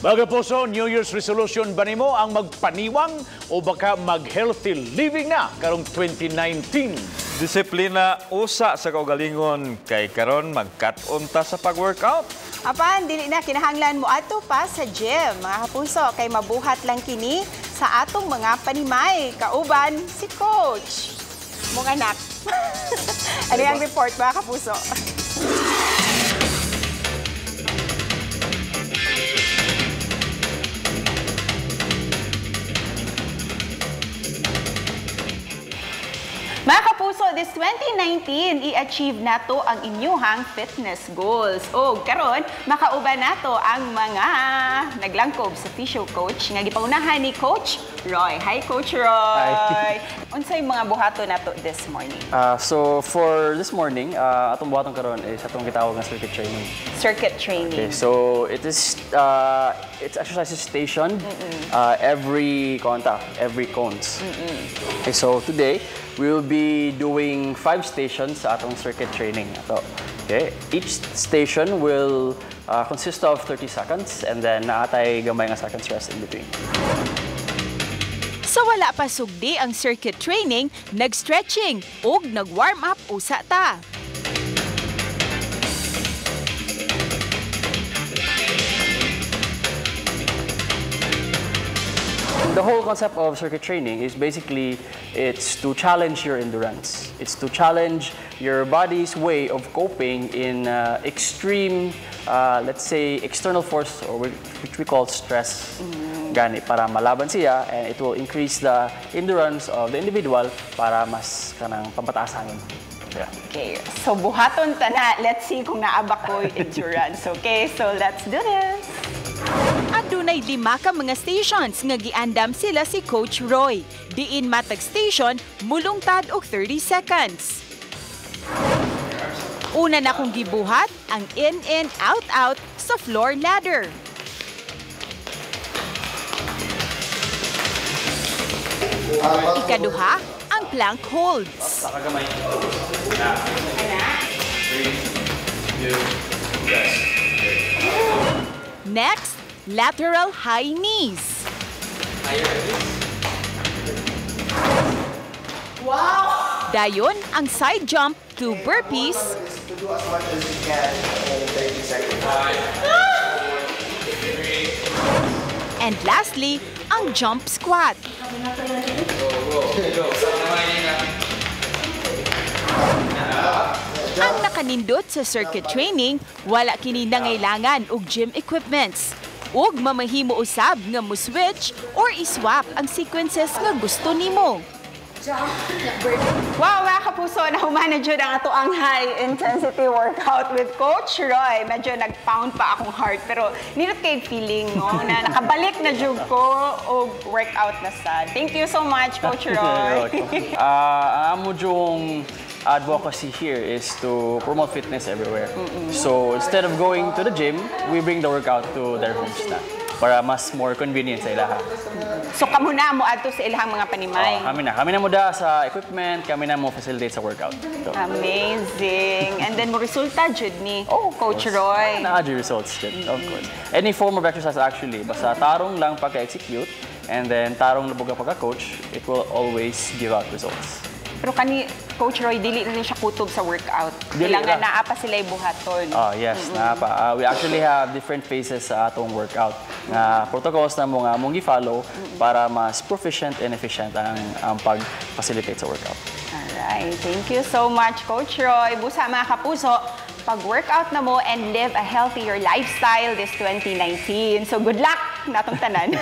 Mga kapuso, New Year's resolution ba nimo ang magpaniwang o baka mag-healthy living na karong 2019? Disiplina usa sa kaugalingon kay karon magkat-on ta sa pag-workout. Apan, dili na kinahanglan mo adto pa sa gym, mga kapuso, kay mabuhat lang kini sa atong mga panimay. Kauban si Coach. Mong anak. Ano yung report, mga kapuso? Mga kapuso, this 2019, i-achieve nato ang inyuhang fitness goals. O karon, makauban nato ang mga naglangkob sa physio coach nga gipangunahan ni Coach Roy. Hi, Coach Roy! Hi. Unsay mga buhato nato this morning? So for this morning, atong buhaton karon is atong gitawag nga circuit training. Circuit training. Okay, so it is it's exercises stationed every contact, every cones. Okay, so today we will be doing 5 stations sa atong circuit training. Ato. Okay, each station will consist of 30 seconds and then naatay gamay nga seconds rest in between. Sa wala pa sugdi ang circuit training, nag-stretching ug nag-warm up usa ta. The whole concept of circuit training is basically it's to challenge your endurance. It's to challenge your body's way of coping in extreme, let's say, external force, or which we call stress. Gani, para malaban siya, and it will increase the endurance of the individual para mas kanang pampataas hangin. Yeah. Okay, so buhaton ta na. Let's see kung naa ba ko'y endurance. Okay, so let's do this. Adunay 5 ka mga stations nga giandam sila si Coach Roy. Diin matag station, mulungtad og 30 seconds. Una na kong gibuhat ang in-in, out-out sa floor ladder. Ikaduha, ang plank holds. Next, lateral high knees. Wow! Dayon, ang side jump to burpees. To do as much as you can in 30 seconds. And lastly, ang jump squat. Ang nakanindot sa circuit training, wala kini nangailangan og gym equipments. Ug mamahimo usab nga mo-switch or i-swap ang sequences nga gusto nimo. Wow, mga kapuso, nahuman na jud ang ato ang high-intensity workout with Coach Roy. Medyo nag-pound pa akong heart, pero nindot kay feeling, no, na nakabalik na jud ko og workout na sad. Thank you so much, Coach Roy. Amo jung advocacy here is to promote fitness everywhere. So instead of going to the gym, we bring the workout to their homes na para mas more convenient sa ilaha. So kamo na mo adto sa ilahang mga panimay? Oh, kami na. Kami na mo da sa equipment, kami na mo facilitate sa workout. So. Amazing. And then mo resulta jud ni Oh, of Coach course. Roy. Naa jud results jud, of course. Any form of exercise actually, basta tarong lang pagka-execute and then tarong labog ka pagka-coach, it will always give out results. Pero kani Coach Roy, dili na rin siya kutob sa workout. Dili Kailangan ra. naa pa sila buhaton. Oh, yes, naa pa. We actually have different phases sa atong workout. Nga protocols na mo nga mong gi-follow para mas proficient and efficient ang pag-facilitate sa workout. Alright, thank you so much, Coach Roy. Busa mga kapuso, pag-workout na mo and live a healthier lifestyle this 2019. So good luck natong tanan.